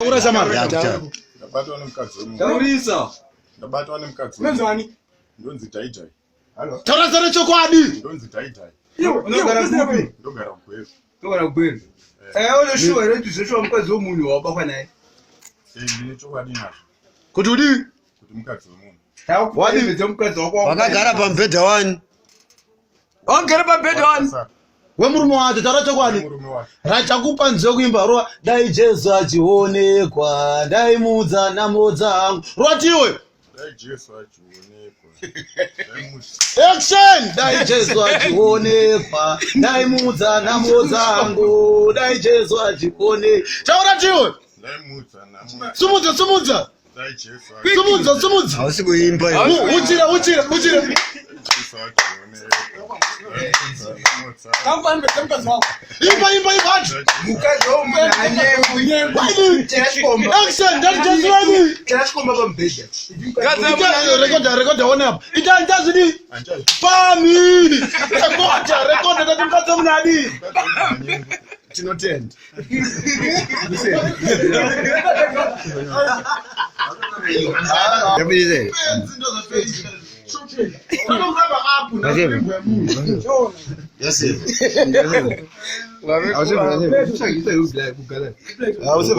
Taura shamari. Ndabatwa nemukadzi wemunhu. Taurisa. Ndabatwa nemukadzi wemunhu. Unonzi ani? Ndonzi Daidai. Taura zita rechokwadi. Ndonzi Daidai. Unogara kupi? Ndogara kuGweru. Unogara kuGweru. Saka une shuwa here kuti zveshuwa mukadzi wemunhu wawabatwa naye? Eh, ndine chokwadi nazvo Kuti udii? kuti mukadzi wemunhu. Wadii? Mukadzi wako Wakagara pamubhedha wani? Wakagara pamubhedha wani? Saka, Wemurume wacho taura chokwadi. Murume wacho. Rachakupa nziyo kuimba rova dai Jesu achionekwa ndaimuudza nhamo dzangu. Rwatiwe. Dai Jesu achionekwa. Dai Action! Dai Jesu achionekwa ndaimuudza nhamo dzangu. Dai Jesu achione. Taura tiwe. Ndaimuudza nhamo. Sumudza sumudza. Dai Jesu Sumudza sumudza. Hausi kuimba iwe. Uchira uchira uchira. Jesu achionekwa. Ndaimuudza nhamo dzangu. Kampani mukadzi wako. Imba imba imba. Mukadzi wemunhu anyengwi. Wadi. Chera chikomba. Action! Dai Jesu wadi. Chera chikomba pamubhedha. Rekodha rekodha one apa. Ita ita zvidi. Anjai. Pami. Rekodha rekodha tati mukadzi wemunhu adii. Tinotenda. Yabudise. Yes. Hausi